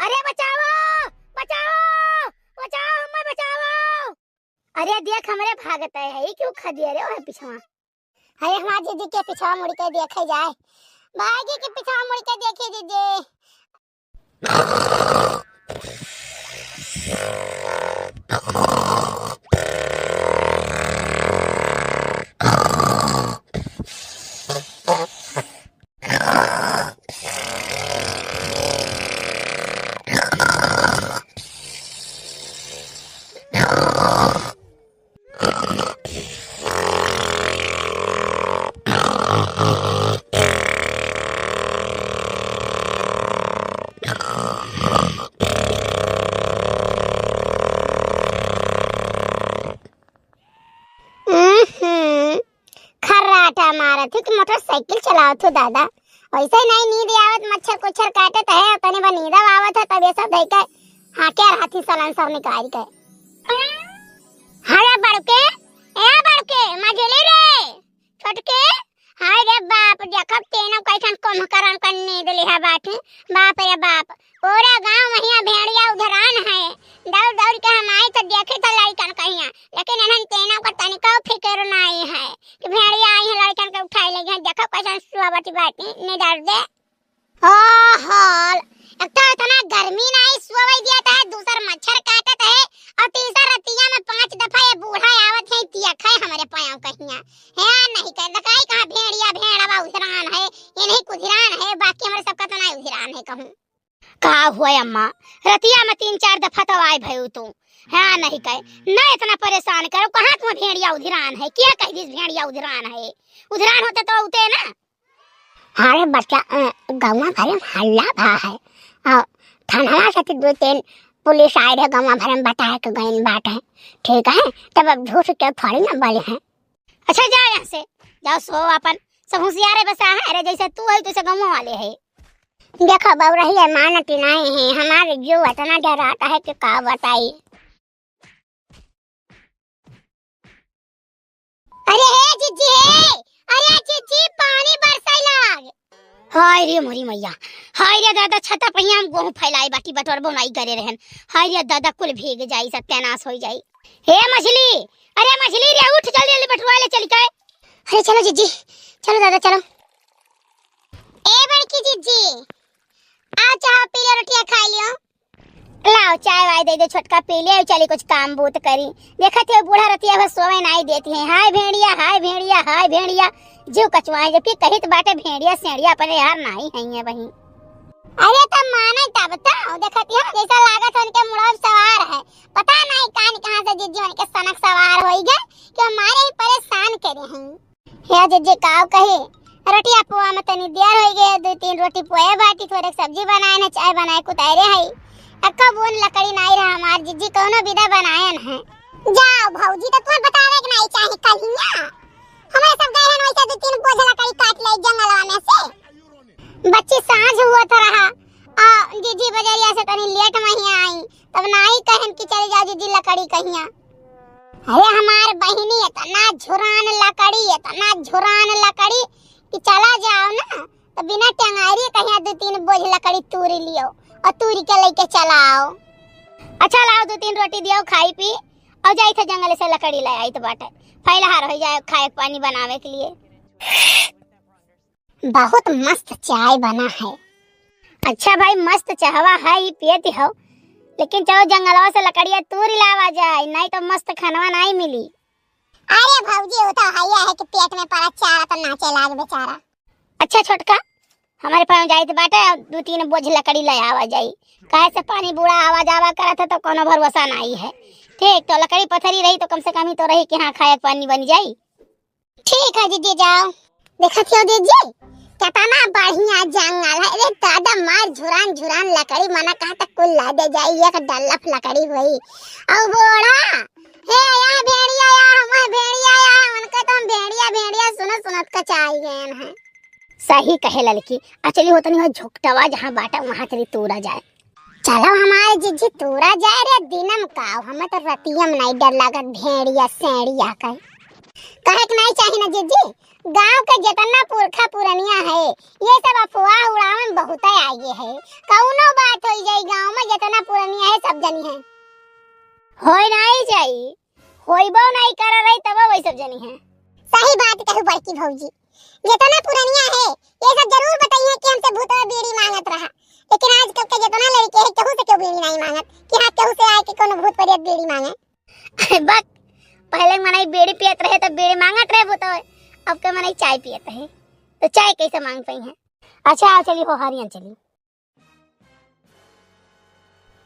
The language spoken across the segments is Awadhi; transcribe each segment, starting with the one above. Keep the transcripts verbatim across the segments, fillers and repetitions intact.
अरे बचाओ, बचाओ, बचाओ, हमें बचाओ। अरे देख, हमरे भागत है, ई क्यों खा दिया रे ओहे पिछवा? अरे हमार जिज्जी के पिछवा मुड़ के देखे जाए, भागी के पिछवा मुड़ के देखिए जिज्जी। उहुं, खर्राटा मारत हो कि मोटरसाइकिल चलावत हो दादा। वैसे नहीं नींद आवत, मच्छर कुच्छर काटत है, तनी बा नींद आवत है, तब ये सब धई के हाँके रहत ही सलेंसर निकाल के। अरे बड़के, ए बड़के, मझली रे, छोटके, हाय रे बाप, देखब तेनो कैसन कुंभकर्ण क नींद लिहा बाटी। बाप रे बाप, पूरा गांव महिया भेड़िया उधरान है। दौड़ दौड़ के हम आई तो देखे तो लड़कन कहिया, लेकिन इन्हन तेनो का तनिको फिक्र नाई है कि भेड़िया आई है लड़कन के उठाए ले गए। देखब कैसन सोवत बाटी, निडर दे। ओहो, एक तो इतना गर्मी नाई सोवई दिया है, दूसर मच्छर काटत है, और तीसर रतिया में पांच दफा ये बूढ़ा आवत है, तिया खाए हमरे पाँव कहिया। है नहीं कर दकाई कहाँ भेड़िया, भेड़वा उधिरान है, ये नहीं कुधिरान है, बाकी हमरे सबका तो नाई उधिरान है कहूँ। का हुआ अम्मा, रतिया में तीन चार दफा तो आए भयू तू, है नहीं कहे, ना इतना परेशान करो, कहाँ तुम्हें भेड़िया उधिरान है, क्या कह दिस भेड़िया उधिरान है, उधिरान होते तो उते ना। अरे बच्चा, अ, गौवा भरे में हल्ला भा है। अ, थानवा से तो दो तीन पुलिस आए रहे, गौवा भरे में बताए के गइन बाटे। ठीक है, तब अब झूठ के थोड़ी ना बोले हैं। अच्छा, जाओ यहाँ से, जाओ सो अपन, सब होशियारे बसा है। अरे जैसे तू है, तैसे गौवा वाले है। देखो बउरही है, मानती नहीं है, हमारे जो इतना डराता है कि का बताई। अरे हे जिज्जी हे, अरे जिज्जी पानी बरसाई लाग। हाय रे मोरी मैया, हाय रे दादा, छता पहिया हम गोहूं फैलाई बाटी, बटोर बनाई करे रहन। हाय रे दादा, कुल भीग जाई, सत्यानाश होई जाई। हे मछली, अरे मछली रे, उठ जल्दी जल्दी बटुआ ले चली के। अरे चलो जिज्जी, चलो दादा चलो। ए बड़की जिज्जी, आ चाह पी ले, रोटिया खाई लियो। लाओ, चाय वाय दे दे, छोटका पी ले, चली कुछ काम बूत करी। देखत है बूढ़ा रतिया भर सोवे नाई देती है। हाय भेड़िया, हाय भेड़िया, हाय भेड़िया, जीव कचुआए, जबकि कहित बाटे भेड़िया सेड़िया अपने यार नाई है ये बही। अरे तब माने तब तो देखत है जैसा लागत है उनके मुड़वा पे सवार है। पता नहीं कान कहाँ से जिज्जी उनके सनक सवार होई गए कि हमारे ही परेशान करे हैं। हे जिज्जी काव कही, रोटिया पोआ में तनी देर होई गए, दो तीन रोटी पोए बाटी, थोड़े सब्जी बनाए न, चाय बनाए कुतारे है। अक्का बोन लकड़ी नाई रहा हमार जिज्जी, कौनो विदा बनाए न है। जाओ भौजी, तो तुम बतावे के नाई चाहे कहिया। हमारे सब गए हैं वैसे दो तीन बोझ लकड़ी काट ले जंगलवा में से। बच्ची सांझ हुआ था रहा, आ जिज्जी बजरिया से तनी लेट में ही आई, तब नाई कहन कि चली जाओ जिज्जी लकड़ी कहिया। अरे हमार बहिनी इतना झुरान लकड़ी, इतना झुरान लकड़ी कि चला जाओ ना तो बिना टेंगारी कहिया दो तीन बोझ लकड़ी तूरी लियो और तूरी के लेके चला आओ। अच्छा लाओ दो तीन रोटी दियो खाई पी और जाई थे जंगल से लकड़ी ले आई तो बाटे फैलहार हो जाए खाए पानी बनावे के लिए। बहुत मस्त चाय बना है। अच्छा भाई, मस्त चाहवा है, ई पियत हो, लेकिन चलो जंगलवा से लकड़िया तूर लावा जाए, नहीं तो मस्त खानवा नहीं मिली। अरे भौजी, वो तो हइया है कि पेट में पड़ा चारा तो नाचे लाग बेचारा। अच्छा छोटका, हमारे पास जाइत बाटे, दो तीन बोझ लकड़ी ले आवा जाई, काहे से पानी बूढ़ा आवा जावा करत है तो कोनो भरोसा नहीं है। ठीक, तो लकड़ी पथरी रही तो कम से कम ही तो रही कि हाँ खाए पानी बन जाई। ठीक है दीदी, जाओ। देखत हो दीदी, कितना बढ़िया जंगल है। अरे दादा, मार झुरान झुरान लकड़ी, मना कहा तक कुल ला दे जाई, एक डल्लफ लकड़ी हुई। और बोड़ा, हे या भेड़िया या, हम भेड़िया या, उनके तो हम भेड़िया भेड़िया सुनत सुनत कचाई गए हैं। सही कहे ललकी, आ चली हो तनी हो झुकटवा जहाँ बाटा वहाँ चली तूरा जाए। चलो हमारे जिज्जी तूरा जाए रे दिनम का, हमें तो रतियम नहीं डर लागत भेड़िया सेड़िया का। कहे के नहीं चाहिए ना जिज्जी, गांव के जितना पुरखा पुरनिया है, ये सब अफवाह उड़ावन बहुत आगे है। कौनो बात हो जाए गांव में, जनी है। होई नाई जाई, होइबो नाई कर रही तब वही सब जनी है। सही बात कहू बड़की भौजी, जितना पुरनिया है ये सब जरूर बताइए कि हमसे भूतवा बीड़ी मांगत रहा, लेकिन आजकल के जितना लड़के हैं केहू से केहू बीड़ी नाई मांगत कि हाँ केहू से आए के कोनो भूत प्रेत बीड़ी मांगे। बक, पहले मनई बीड़ी पियत रहे तब बीड़ी मांगत रहे भूतवा, अब के मनई चाय पियत है तो चाय कैसे मांग पाई है? अच्छा आओ चली हो हरियन चली।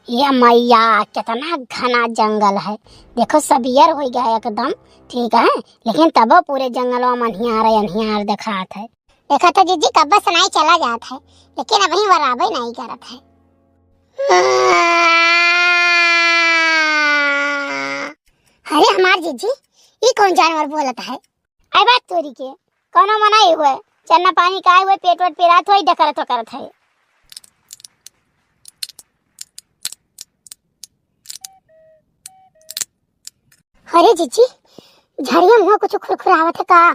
ये मैया, कितना घना जंगल है। देखो, सबियर हो गया एकदम, ठीक है, लेकिन तबो पूरे जंगलवा में अन्हियार, अन्हियार देखात है। देखा तो जीजी, कब्बे से नाई चला जात है, लेकिन अबहीं वराबे नाई करत है। अरे हमार जीजी, ई कौन जानवर बोलत है? आई बात तोरी के, कौनो मनाई हुए, चन्ना पानी का हुए, पेट वेट पिरात हुए, डकरत वकरत है। अरे जीजी, झड़िया मुँह कुछ खुरखुरावत है का?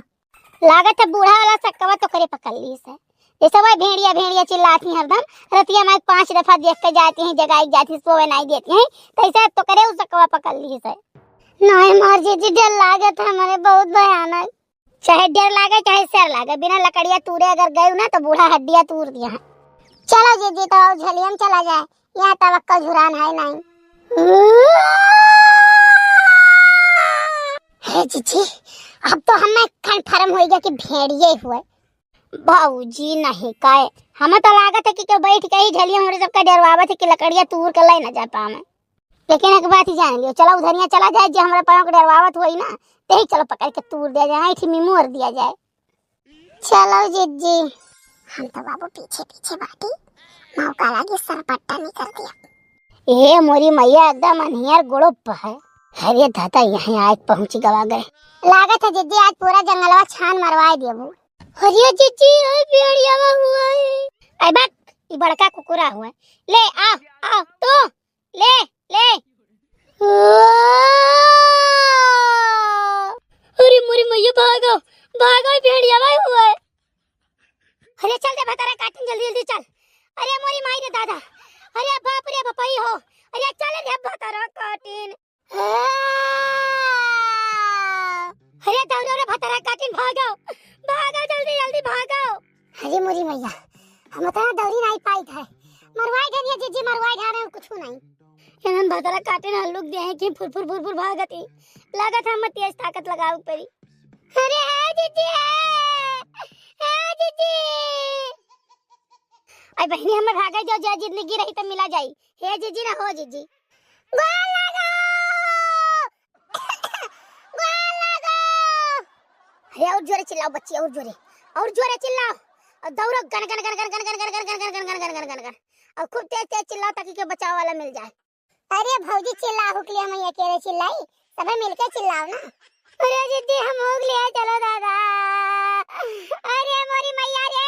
लागत है बूढ़ा वाला सक्कवा तो करे पकड़ ली से। जैसे वह भेड़िया, भेड़िया चिल्लाती हैं हरदम, रतिया में पांच दफा देख के जाती हैं, जगाई जाती, सोवे नहीं देती हैं, तैसे तो करे उस सक्कवा पकड़ ली से। नहीं मार जीजी, डर लागत है, मने बहुत भयानक। चाहे डर लागे, चाहे सर लागे, बिना लकड़िया तूरे अगर गए ना, तो बूढ़ा हड्डिया तूर दिया है। चलो जीजी, तो आओ झलियम चला जाए, यहाँ तवक्कल झुरान है नहीं। हे जीजी, अब तो हमें confirm हो गया कि भेड़िए हुए। बाबूजी नहीं काहे, हमें तो लागत है कि केहू बैठ के ही झलिया हमरे सबका डरवावत है कि लकड़िया तूर के ले ना जा पावे। लेकिन एक बात ही जान लियो, चलो उधरिया चला जाए, जे हमरा पाँव के डरवावत होई ना, तेही चलो पकड़ के तूर दिया जाए, ऐठी में मोर दिया जाए। चलो जिज्जी, हम तो बाबू पीछे पीछे बाटी, मौका लागी सरपट्टा निकल दिया। ए मोरी मैया, एकदम अन्हियर गुड़ुप है। अरे दादा, यहाँ आए पहुँच गवा गए। लागत है जिज्जी, आज पूरा जंगलवा छान मरवाए देबू। अरे जिज्जी, ओए भेड़ियावा हुआ है। आई बक, ई बड़का कुकुरा हुआ है। ले आ, आ, तो ले, ले। अरे मोरी मैया, भागो, भागो, भेड़िया भाई हुआ है। अरे चल दे भतारा काटिन, जल्दी, जल्दी चल। अरे मोरी माई रे दादा, अरे बाप रे बपई हो, अरे चल रे भतारा काटिन। अरे दौड़ो रे भतारा काटिन, भागो, भागो, जल्दी, जल्दी भागो। अरे मोरी मैया, हम उतना दौड़ी नहीं पाई थे, मरवाए घर ये जिज्जी, मरवाए घर है, कुछ नहीं। इन्हन भतारा काटिन हल्लुक दे हैं कि फुरफुर फुरफुर भागत ही। लागत है हम तेज ताकत लगावे पड़ी। अरे हे जिज्जी, हे, हे जिज्जी। आई बहिनी, हमें भागे जो, जे जिंदगी रही तो मिला जाई। हे जिज्जी ना हो जिज्जी। गोल लागो, गोल लागो। अरे और जोरे चिल्लाओ बच्ची, और जोरे, और जोरे चिल्लाओ। और दौड़ो गन गन गन गन। और खूब तेज तेज चिल्लाओ ताकि के बचाव वाला मिल जाए। अरे भौजी, चिल्लाहू के लिए हम अकेले चिल्लाई, सभे मिलके चिल्लाओ ना। अरे जिज्जी, हम हो गए, चलो दादा। अरे मोरी मैया रे,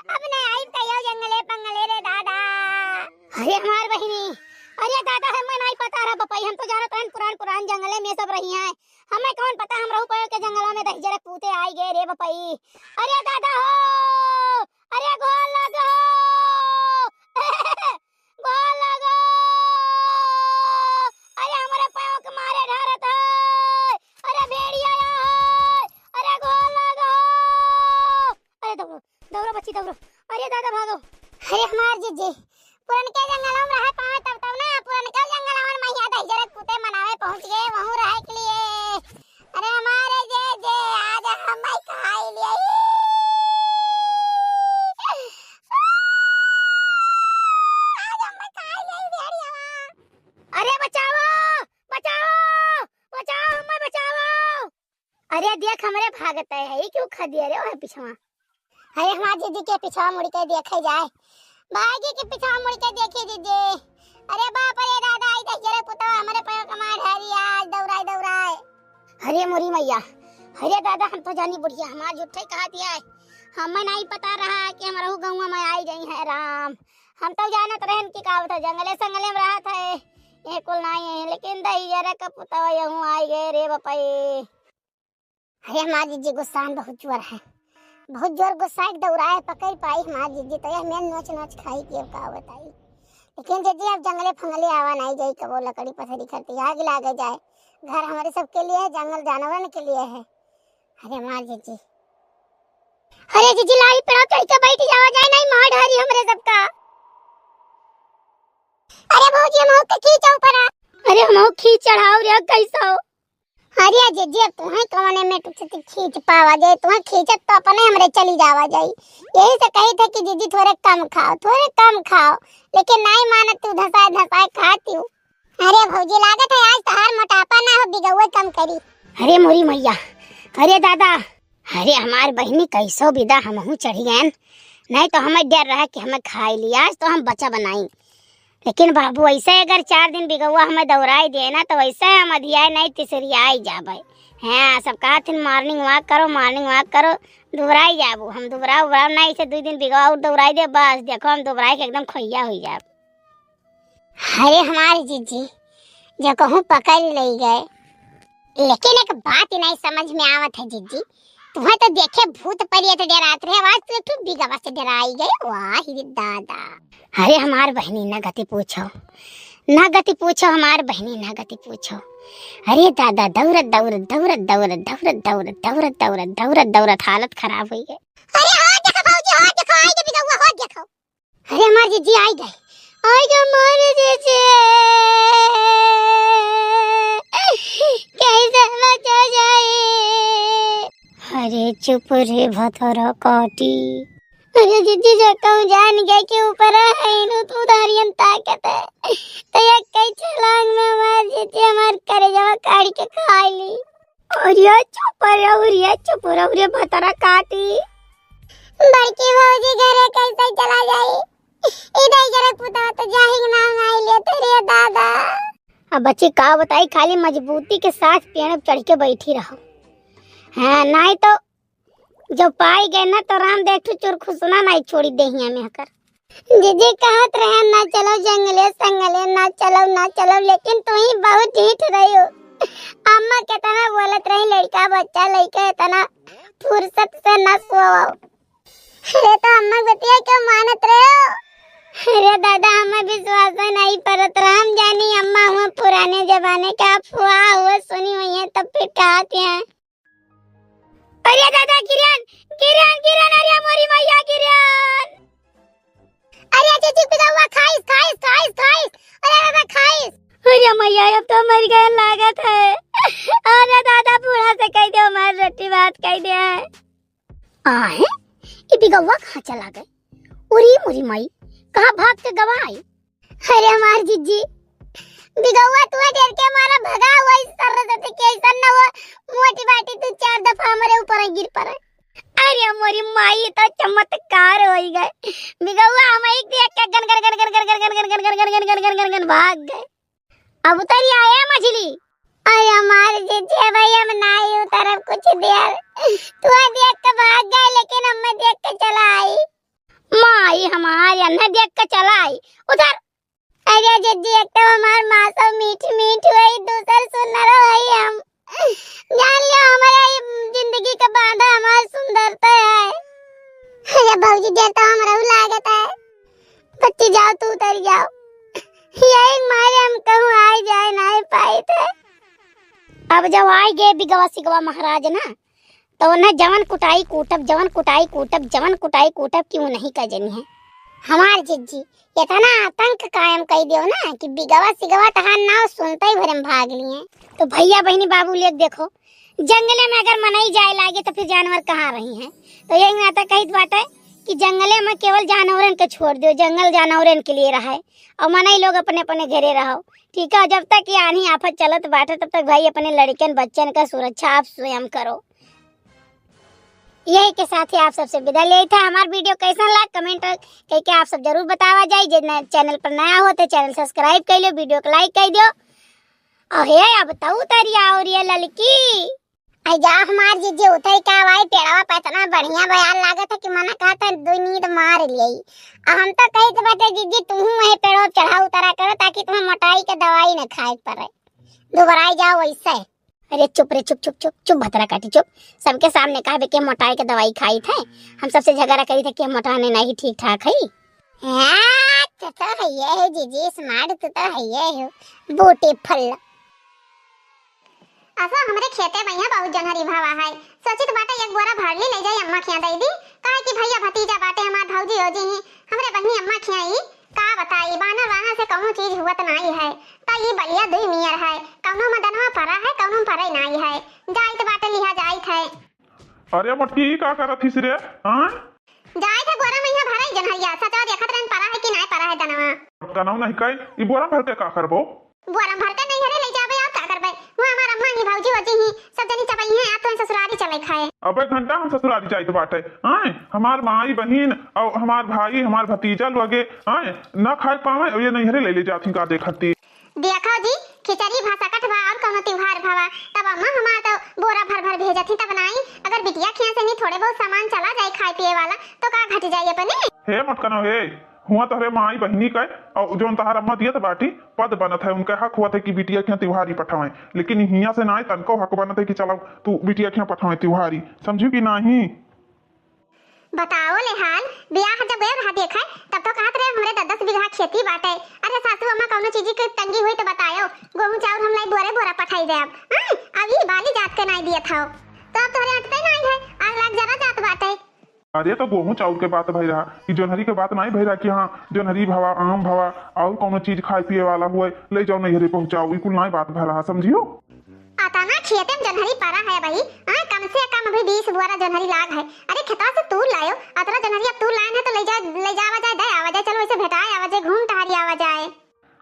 अब नहीं आई कहियो जंगले पंगले रे दादा। अरे हमार बहिनी, अरे दादा, हमें नहीं पता रहा बपई, हम तो जानत रहन पुरान पुरान जंगले में सब रही हैं, हमें कौन पता हम रहू पयो के जंगला में दहिजरक पूते आई गए रे बपई। अरे दादा हो, अरे गोल लगो, गोल लगो। अरे हमरे पाँव के मारे ढारत है। अरे भेड़िया है। अरे गोल लगो। अरे दौड़ो, दौड़ो बच्ची दौड़ो। अरे दादा भागो। अरे हमार जिज्जी, पुरनके जंगलवा में रहे पावे तब, तब ना, पुरनके जंगलवा में मैया दहिजरक पूते मनावे पहुँच गए, वहूँ रहे के लिए। अरे हमारे जे, जे, आज हम भाई खाई लिए। आज हम भाई खाई लिए भेड़ियावा। अरे बचाओ, बचाओ, बचाओ, हमें बचाओ। अरे देख, हमरे भागत है, ई क्यों खा दिया रे, ओहे पिछवा। अरे हमार जिज्जी के पिछवा मुड़ के देखे जाए, भागी के पिछवा मुड़ के देखिए जिज्जी। अरे बाप रे दादा, आई देख जरे पुतवा हमरे पाँव के मार ढारी आज, दौड़ाए दौड़ाए। अरे मोरी मैया, अरे दादा, हम तो जानी बुढ़िया हमार झूठे कहा दिया है, हमें नहीं पता रहा कि हमरहू गौवा में आई गई है राम। हम तो जानत रहन कि का होता, जंगले संगले में रहत है, ये कुल नहीं है, लेकिन दहिजरक पुतवा यहूँ आई गए रे बपई। अरे हमार जिज्जी गुस्सान बहुत जोर है, बहुत जोर गुस्सा के दौड़ाए पकड़ पाई हमार जिज्जी, तो यह मेन नोच नोच खाई के का बताई। लेकिन जिज्जी, अब जंगले फंगले आवा नाहीं जाई, कबो लकड़ी पथरी खरती आग लागे जाए। घर हमरे सबके लिए है, जंगल जानवरन के लिए है। अरे हमार जिज्जी, अरे जिज्जी, लाई पेड़वा चढ़ के बैठ जावा जाए, नाहीं मार डारी हमरे सबका। अरे भौजी, हमहू के खींचा ऊपर आ। अरे हमहू खींच चढ़ाओ रे, कैसा हो? अरे जिज्जी, अब तुहें कवने में टुकसे खींच पावा जाए, तुहें खींचत तो अपने हमरे चली जावा जाई। यही से कही थे कि जिज्जी थोरे कम खाओ, थोरे कम खाओ, लेकिन नाहीं मानत तू, धसाए धसाए खाती हूँ। अरे भौजी, लागत है आज तोहार मोटापा ना हो, बिगौवे कम करी। अरे मोरी मैया, अरे दादा, अरे हमार बहिनी कैसो बिदा हमहू चढ़ी गयन, नाहीं तो हमें डर रहा कि हमें खाई ली, आज तो हम बचा बनाई। लेकिन बाबू, ऐसे अगर चार दिन बिगौवा हमें दौड़ाई दे ना, तो ऐसे हम अधियाए नाहीं, तिसरियाई जाबे। हाँ, सब कहत हिन morning walk करो, morning walk करो, दुबराई जाबू। हम दुबरा उबरा नाहीं, ऐसे दुई दिन बिगौवा और दौड़ाई दे, बस देखो हम दुबराई के एकदम खोइया हुई जाब। अरे हमार जिज्जी, जो कहूँ पकड़ ले गए, लेकिन एक बात ही नाहीं समझ में आवत है जिज्जी, तुहें तो देखे भूत परियत डरात रहे, आज तू एक ठो बिगवा से डराई गए। वाह रे दादा। अरे हमार बहिनी ना गति पूछो, ना गति पूछो हमार बहिनी, ना गति पूछो। अरे दादा, दौड़त दौड़त दौड़त दौड़त दौड़त दौड़त दौड़त दौड़त दौड़त दौड़त हालत खराब हुई गए। अरे हो देखो भौजी, हो देखो, आई गए बिगवा, हो देखो। अरे हमार जिज्जी आई गए, आई गए हमार जिज्जी, कैसे बचा जाए? अरे चुप रे भतरा काटी। अरे जिज्जी, जो कहूँ जान गए कि ऊपर है इनु तू धारियन ताकत है, तो ये कई छलांग में हमार जिज्जी हमार करेजवा काट के खा ली। अरे चुप रहो रे, चुप रहो रे, भतरा काटी। बड़की भौजी घरे कैसे चला जाई? इधर जरा पुता तो जाही के नाम नाहीं लेते रे दादा। अब बच्ची का बताई, खाली मजबूती के साथ पेड़ पे चढ़ के बैठी रहो। हाँ, नाहीं तो जब पाई गए ना तो राम देख ठो चुरखुसना नाहीं छोड़ी देहिया में हकर। जिज्जी कहत रहे ना चलो जंगले संगले, ना चलो, ना चलो, लेकिन तू ही बहुत ढीठ रही हो। अम्मा कितना बोलत रही, लड़का बच्चा लइके इतना फुर्सत से ना सोओ। अरे तो अम्मा बतिया क्यों मानत रहे हो? अरे दादा, हमें विश्वास नहीं परत रहा, हम जानी अम्मा हुआ पुराने जमाने का अफवाह हुआ सुनी हुई है, तब फिर कहत हैं। अरे दादा, किरण, किरण, किरण, अरे मोरी मैया, किरण। अरे जिज्जी, बिगौवा खाइस, खाइस, खाइस, खाइस। अरे दादा, खाइस। अरे मैया, अब तो मर गए लागत है। अरे दादा, बूढ़ा से कह दे, हमार रोटी भात कह दे। आहे, ई बिगौवा कहाँ चला गए? उरी मुरी माई, कहाँ भाग के गवा आई? अरे हमार जिज्जी, बिगौवा तू डर के मारा भगा हुआ इस सरस्वती के, ऐसा न हो मोटी बाटी तू चार दफा हमारे ऊपर गिर पड़े। अरे मोरी माई, तो चमत्कार होई गए। बिगौवा हम एक देख के गन गन गन गन गन गन गन गन गन गन गन गन गन गन गन गन भाग गए। अब उतरी आए मछली। अरे हमार जिज्जी भाई, हम नाहीं उतरब कुछ देर। तू देख के भाग गए, लेकिन हमें देख के चला आई। माई हमार, अन्हे देख के चला आई। उधर। अरे जिज्जी, एक तो हमार माँ सब मीठ मीठ हुई, दूसर सुनर हुई हम। जान लियो, हमारा ये जिंदगी का बांधा हमार सुंदरता है। अरे भौजी, डर तो हमरहू लागत है। बच्ची जाओ, तू उतर जाओ। यही मारे हम कहूँ आए जाए नाहीं पाइत है। अब जब आए गए बिगवा सिगवा महाराज ना, तो उन्हें जवन कुटाई कूटब, जवन कुटाई कूटब, जवन कुटाई कूटब कि उ नहीं का जनी है। हमार जिज्जी, इतना आतंक कायम कई दियो ना कि बिगवा सिगवा तहार नाव सुनते ही भरे में भाग लिए। तो भैया बहिनी बाबू लोग देखो, जंगले में अगर मनई जाए लागे तो फिर जानवर कहाँ रही हैं? तो यही नाता कहित बाटे कि जंगले में केवल जानवरन के छोड़ दियो, जंगल जानवरन के लिए रहे और मनई लोग अपने अपने घरे रहो। ठीक है, जब तक ये आन्ही आफत चलत बाटे तब तक भाई अपने लड़कन बच्चन का सुरक्षा आप स्वयं करो। यही के साथ ही आप सबसे विदा लेइत है। हमार video कैसन लाग comment करके आप सब जरूर बतावा जाए। जे न-, channel पर नया हो तो channel subscribe कर लियो, video को like कर दियो। और हे अब तो उतरिया और ये ललकी। आई जा हमार जिज्जी उतर के आवाई पेड़वा पे, इतना बढ़िया बयार लागत है कि मना कहता है दो नींद मार लियई। आ हम तो कहित बाटे जिज्जी तुहू वही पेड़वा पे चढ़ा उतरा करो ताकि तुम्हें मोटाई के दवाई न खाए के पड़े, दुबराई जाओ वैसे। अरे चुप रे, चुप, चुप, चुप, चुप, भतरा काटी, चुप। सबके सामने कहबे कि हम मोटाई के दवाई खाइत है, हम सबसे झगड़ा करित है कि हम मोटाने नहीं ठीक ठाक है। हाँ, तो, तो ये है जीजी, smart तू तो है ये हो, beautiful। असो हमरे खेते में यहाँ बहुत जोन्हरी भवा है। सोचित बाटे एक बोरा भर ली, ले जाई अम्मा खिया दे दी। काहे कि भैया भतीजा बाटे हमार, भौजी ओजी ही, हमरे बहिनी अम्मा खिया ई। का बताई, बानर वहाँ से कौनो चीज हुअत नाई है। त ई बलिया दुई नियर है, कौनो मदनवा परा है, कौनो परे नाई है। जाइत बाटे लिहा जाइत है। अरे मोटकी, ई का करत हिस रे? हाँ? जाइत है बोरा में यहाँ भराई जोन्हरिया, सचवा देखत रहन परा है कि नाई परा है दनवा। दनवा नहीं कई, ई बोरा भर के का करबो? बोरा भर के नैहरे ले जाबे, और का करबे? वहाँ हमार अम्मा ही, भौजी ओजी ही, सब जनी चबई हैं, आप तो ससुरारी चले खाए। अबे घंटा हम ससुरारी जाइत बाटे, आए, हमार माई बहिन और हमार भाई, हमार भतीजा लोगे, आए, ना खाए पावे, और ये नैहरे ले ले जात ही का देखती। देखो जी, खिचड़ी भा सकत भा और कौनो त्योहार भवा, तब अम्मा हमार तो बोरा भर भर भेजत ही, तब नाई, अगर बिटिया खिया से नहीं थोड़े बहुत सामान चला जाए खाए पिए वाला, तो का घट जाए अपने? हे मोटकनो हे, हुआ तोहरे माई बहिनी के, और जौन तोहार अम्मा दियत बाटी, पद बनत है, उनका हक हुआ था कि बिटिया के यहाँ त्योहारी पठावें, लेकिन हियाँ से नाई तनको हक बनत है कि चलो तू बिटिया के यहाँ पठावें त्योहारी, समझू कि नाही? बताओ ले हाल, बियाह जब गए रहा देखे, तब तो कहत रहे हमरे दस दस बीघा खेती बाटे। अरे सासू अम्मा कौनो चीज के तंगी हुई तो बतायो, गोहूँ चाउर हम लाई बोरे बोरा पठाई देब। हाँ, अब ई बाली जात के नाई दियत हौ, तो अब तोहरे अटते नाई है, आग लाग जरा जात बाटे। अरे तो गोहूँ चाउर के बात भई रहा, ई जोन्हरी के बात नाई भई रहा कि हाँ जोन्हरी भवा, आम भवा, और कौनो चीज खाए पिए वाला हुए, ले जाओ नैहरे पहुँचाओ, ई कुल नाई बात भई रहा, समझियो? अतना खेते में जोन्हरी परा है भाई, हाँ, कम से कम अभी बीस बोरा जोन्हरी लाग है। अरे खेतवा से तूर लायो, अतरा जोन्हरी अब तूर लायन है तो ले जा, ले जावा जाए, दे आवा जाए, चलो ऐसे भेटाए आवा जाए, घूम टहरी आवा जाए।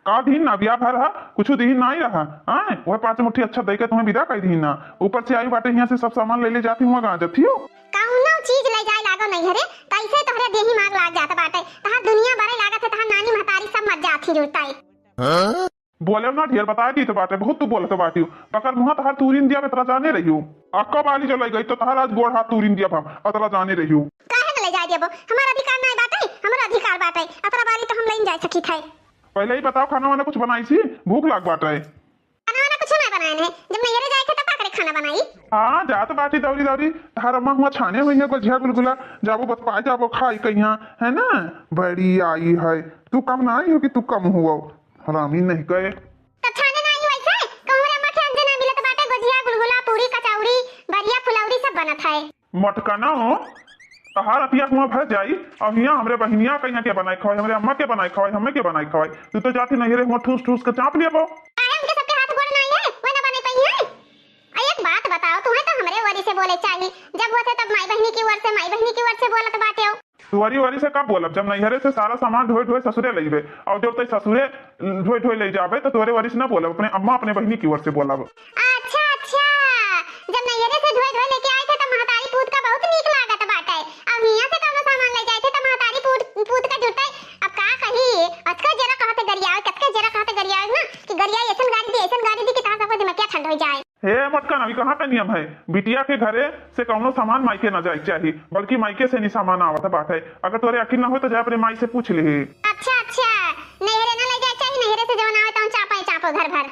का दीन ना बिया भर हा, कुछ दीन नाई रहा, हाँ, वह पाँच मुट्ठी अच्छा दे के तुम्हें विदा कर दीन ना, ऊपर से आई बाटे यहाँ से सब सामान ले ले जाती हुआ गाँव जथियो। कौनो चीज ले जाए लागो नैहरे, कैसे तोहरे देही माग लाग जात बाटे, तहार दुनिया बरे लागत है, तहार नानी महतारी सब मर जात ही जुटाई। हाँ? बोले ना ढेर बता दी तो बाटे, बहुत तू बोलत बाटियो। पकड़ मुँह तहार तूरिन दिया, अतरा जाने रहियो। अक्का बाली जो लग गई तो तहार आज गोड़ हाथ तूरिन दिया हम, अतरा जाने रहियो। काहे न ले जाए देबो? हमार अधिकार नाई बाटे, हमार अधिकार बाटे। अतरा बाली तो हम लेन जाए सकी थे। पहले ही बताओ खाना वाना कुछ बनाई सी, भूख लाग बाटे। खाना वाना कुछ नाई बनाए है, जब नैहरे जाए थे तब का करे खाना बनाई? हाँ, जात बाटी दौरी दौरी, तहार अम्मा हुआ छाने हुई है, गोझिया गुलगुला, जाबो बस पाए जाबो खाई कहिया, है ना? बड़ी आई है, तू कम ना आई हो कि तू कम हुआ, हरामी नहीं कहे। तब छाने ना आई वैसे? कहूँ रे अम्मा के अंजे ना मिलत बाटे, गोझिया, गुलगुला, पूरी, कचौड़ी, बरिया, फुलौरी सब बनत है। मटका ना हो, तहार अतिया हुआ भर जाई, और हियाँ हमरे बहिनिया कहिया के बनाए खवाई, हमरे अम्मा के बनाए खवाई, हमें के बनाए खवाई। तू तो जाती नहीं रे, हुआ ठूस ठूस के चाप लेबो। काहे उनके सबके हाथ गोड़ नाई है, वह ना बने पाई है? आ, एक बात बताओ, तुम्हें तो हमरे ओरी से बोले चाहिए, जब होते तब माई बहिनी की ओर से, माई बहिनी की ओर से बोलत बाटे हो। तुहरी ओरी से कब बोलब, जब नैहरे से सारा सामान ढोए ढोए ससुरे लइबे, और जब तई ससुरे ढोए ढोए ले जाबे तो तोरे ओरी से ना बोलब, अपने अम्मा अपने बहिनी की ओर से बोलब। अच्छा अच्छा, जब नैहरे से ढोए ढोए लेके आए थे तो महतारी पूत का बहुत नीक लागत बाटे, अब हियां से कौनो सामान ले जाए थे तो महतारी पूत, पूत का जुटे। अब का कही, अतका जरा कहते गरियावे, कतके जरा कहते गरियावे ना कि गरिया ऐसन गारी दी, ऐसन गारी दी कि तहार सबका दिमागिया ठंड हो जाए। हे मटका, अभी कहाँ का नियम है? बिटिया के घरे से कौनो सामान मायके ना जाए के चाही, बल्कि मायके से नहीं सामान आवत बाटे। अगर तोरे यकीन ना हो तो जा अपने माई से पूछ ले। अच्छा अच्छा, नैहरे ना ले जाए के चाही, नैहरे से जवन आवे तवन चापे चापो घर भर।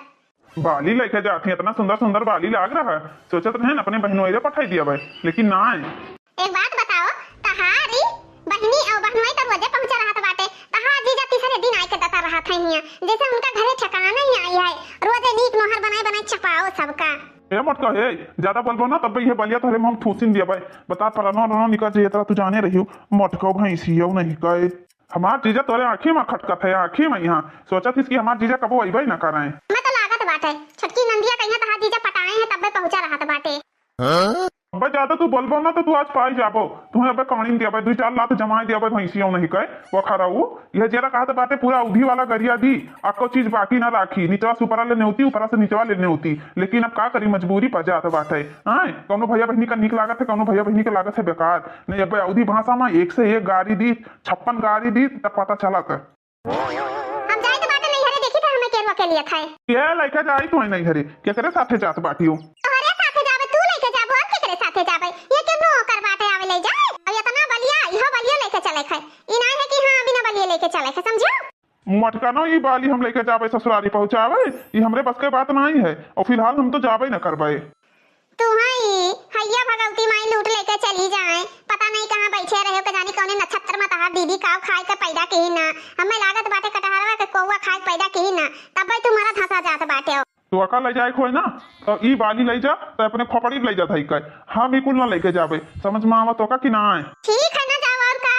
बाली लेके जाती, इतना सुंदर सुंदर बाली लाग रहा है, सोचत रहे अपने बहनों रे पठाई दिया भाई, लेकिन ना आए। एक बात बताओ, तहारी बहिनी और बहनोई तो रोजे पहुंचा रहत बाटे, तहार जीजा तीसरे दिन आए के दता रहत है हियां, जैसे उनका घरे ठिकाना ही आई है, रोजे नीक नोहर बनाए बनाए चपाओ सबका। ए मटका, ए, ज्यादा बोलबो ना, तब ये बलिया तोहरे मुंह में ठूसिन दिया भाई। बता, परनो रनो निकल जाइए, तरह तू जाने रहियो, मटका भैंसियो नहीं कहे। हमार जीजा तोरे आँखी में खटकत है, आँखी में यहाँ। सोचत हिस कि हमार जीजा कबो अइबे न करे। मैं तो लागत बाटे, छोटकी नंदिया कहिया तहार जीजा पटाए हैं, तब्बे पहुंचा रहत बाटे। अबे ज्यादा तू बोलबो ना तो तू आज पाई जाबो। तुम्हें अबे कानिन दिया भाई, दुई चार लात जमाए दिया भाई, भैंसियों नहीं कहे। वो खरा वो, यह जेरा कहत बाटे पूरा अवधी वाला गरिया दी, अक्को चीज बाकी ना राखी, निचवा से ऊपरा ले नेवती, ऊपरा से निचवा ले नेवती। लेकिन अब का करी, मजबूरी पड़ जात बाटे। हाँ, कौनो भैया बहनी का नीक लागत है, कौनो भैया बहनी के लागत है बेकार। नहीं, अबे अवधी भाषा में एक से एक गारी दी, छप्पन गारी दी, तब पता चलत। हम जाइत बाटे नैहरे, देखी था हमें केरुआ के लिए था। के लइके जाई तू नैहरे? केकरे साथे जात बाटियो? तोहरे साथे जाबे, तू लइके जाबो, हम केकरे साथे जाबे? ये के नौकर बाटे आवे ले जाए। अब इतना बलिया, इहो बलिया लेके चले खाए। ई ना है कि हाँ, बिना बलिया लेके चले खाए, समझो? मटकानो, ई बाली हम लेके जाबे ससुरारी पहुँचावे, ई हमरे बस के बात नहीं है। और फिलहाल हम तो जाबे न करबे। तू हई, हैया भगवती माई लूट लेके चली जाए। पता नहीं कहाँ बैठे रहे हो, के जानी कौने नक्षत्र में तहार दीदी काव खाए के पैदा की ना। हमें लागत बाटे कटहरवा बउआ खाए के पैदा किही ना, तब्बे तू मरत हंसा जात बाटे हो। तोका लइ जाए के होए ना, तो ई बाली लइ जा, तो अपने खोपड़ी लइ जा धइ के। हम ई कुल ना लेके जाबे, समझ में आवा तोका कि ना आए? ठीक है ना, जाओ और का।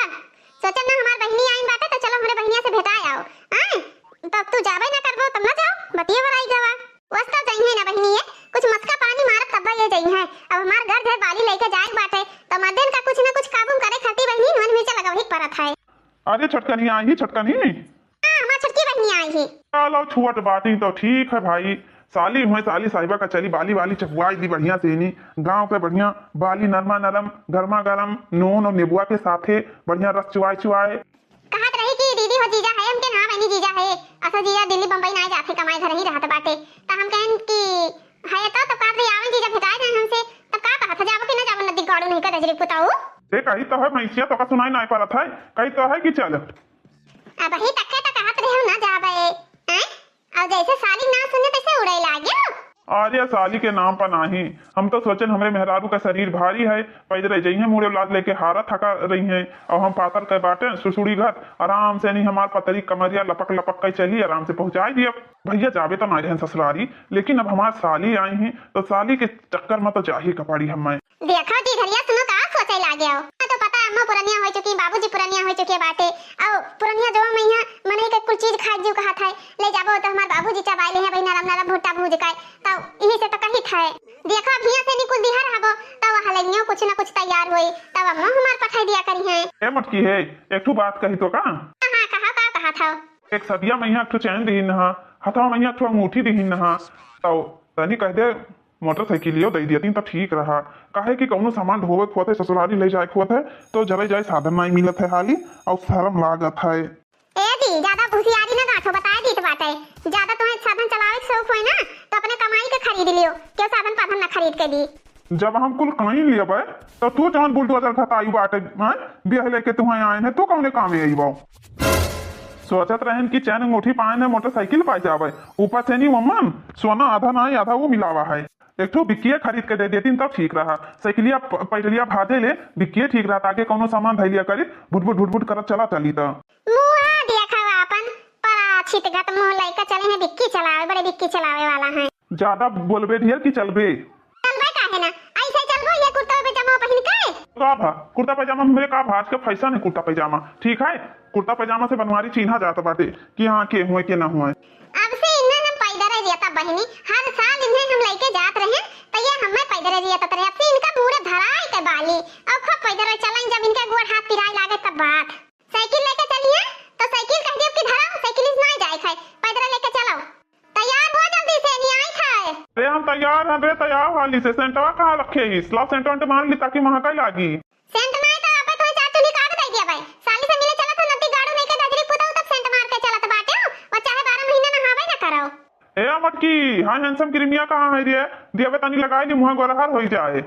सोचन ना हमार बहिनी आइन बाटे, तो चलो हमरे बहिनिया से भेटाए आओ। आए? तो तू जाबे ना करबो, तब ना जाओ, बतिये भराई गवा। वस्ता जइहे ना बहिनी, ये कुछ मस्का पानी मारत तब्बा ये जइहे। अब हमार घर घर बाली लेके जाए के बाटे, तो मर्दन का कुछ ना कुछ काबू करे खातिर बहिनी नून मिर्चा लगावे के परत है। अरे छोटकनी आई ही, छोटकनी। हाँ, हमार छोटकी बहिनी आई ही। चलो छुअट बाटी तो ठीक है भाई, साली हुए साली साहिबा का चली बाली वाली चपुआई दी बढ़िया से नी, गाँव के बढ़िया बाली नरमा नरम गरमा गरम नून और नेबुआ के साथे बढ़िया रस चुआए चुआए। कहत रही कि दीदी हो जीजा है, हमके ना बनी जीजा है, असा जीजा दिल्ली बम्बई ना जाथे कमाए, घर ही रहत बाटे। त हम कहन कि है तो, तब का रे आवन जीजा भेटाए जाए हमसे, तब का कहत है, जाबो कि ना जाबो नदी गाड़ू नहीं का दजरी पुताऊ? ए, कही तो है भैंसिया, तोका सुनाई नाई परत है, कही तो है कि चल। अब ही तक के तो कहत रहे हम ना जाबे, हैं? और जैसे साली ना सुने तैसे उड़े लागे हो। अरे साली के नाम पर नाही, हम तो सोचन हमरे मेहरारू का शरीर भारी है, पैदरे जइहे मुड़े औलाद लेके हारा थका रही है, और हम पातर के बाटे सुसुड़ी घर, आराम से नहीं हमार पतरी कमरिया लपक लपक के चली, आराम से पहुँचाई दियब। भैया जाबे तो नाई रहन ससुरारी, लेकिन अब हमार साली आई हैं, तो साली के चक्कर में तो जाही के पड़ी हमें। देखो जी धरिया सुनो का सोचे लागे हो। तो पता है अम्मा पुरनिया हो चुकी, बाबूजी पुरनिया हो चुके बाटे। और पुरनिया जो मैया मनई के कुल चीज खाए जीव कहत है, ले जाबो तो हमार बाबूजी चबाई ले हैं भाई नरम नरम भुट्टा भूज के। तो यही से तो कहित है। देखो अब हियां से निकुल दिहर हबो, तो वह लइयो कुछ ना कुछ तैयार होई, तब अम्मा हमार पठाई दिया करी हैं। ए मटकी है, एक ठो बात कही तो का? हाँ, हाँ, कहा का कहा था? एक सदिया मैया एक ठो चैन दिहिन हा, हथवा मैया एक ठो अंगूठी दिहिन हा, तो तनी कह दे मोटरसाइकिलियो दे दियतीन त ठीक रहा, काहे कि कौनो सामान ढोवे के होत है, ससुरारी ले जाए के होत है, तो जरे जाए साधन नाई मिलत है हाली, और शर्म लागत है। ए जी, ज्यादा होशियारी ना गांठो बताए दीत बाटे, ज्यादा तुम्हें साधन चलावे के शौक होए ना, तो अपने कमाई के खरीद लियो, क्यों साधन पाधन ना खरीद के दी। जब हम कुल काइन लियबे, तो तू जौन बुलडोजर घताई बाटे, हैं? बियाह लेके तुहें आए हैं, तू कौने कामे अइबो? सोचत रहन कि चैन अंगूठी पाए ने मोटरसाइकिल पाए जावे, ऊपर से नहीं वमन, सोना आधा ना आधा वो मिलावा है। एक ठो बिक्किया खरीद के दे देतीन तब ठीक रहा। साइकिलिया प-, पैडलिया भादे ले बिक्किया ठीक रहा, ताकि कौनो सामान धैलिया करी, भुटभुट भुटभुट करत चला चली त। मुआ देखा अपन पराछित गत मुंह लइका चले हैं बिक्की चलावे, बड़े बिक्की चलावे वाला है। ज्यादा बोलबे ढेर कि चलबे? चलबे काहे ना? ऐसे चलबो ये कुर्ता पैजामा पहिन के? का भा? कुर्ता पैजामा में हमरे का भा? आज के फैशन है कुर्ता पैजामा, ठीक है? कुर्ता पैजामा से बनवारी चीन्हा जात बाटे कि हाँ के हुए के ना हुए। अब से इन्हें हम पैदर रहता बहिनी, हर साल इन्हें हम लेके जात रहे, तो ये हमें पैदर रहता रहे। अब से इनका पूरे धराई के बाली, अब खूब पैदर चलें, जब इनके गोड़ हाथ पिराए लागे तब बात। साइकिल लेके चलिए, तो साइकिल कह दियो कि धराओ, साइकिल से ना जाए है, पैदर लेके चलो। तैयार हो जल्दी से, नहीं आई है। अरे हम तैयार हैं रे, तैयार हाली से। सेंटवा कहाँ रखे ही? लाओ सेंट वेंट मार ली ताकि महका लागी। सेंट नहीं तो अब तो चार चुनी काट दे दिया भाई। साली से मिले चलत हो, नदी गाड़ू नहीं के दजरी पुताऊ तब सेंट मार के चलत बाटे हो, और चाहे बारह महीना नहावे ना करो। ए मटकी, हाँ हैंडसम क्रीमिया कहाँ है रे? दिया बे तनी लगाई ली, मुँह गोरहर होई जाए।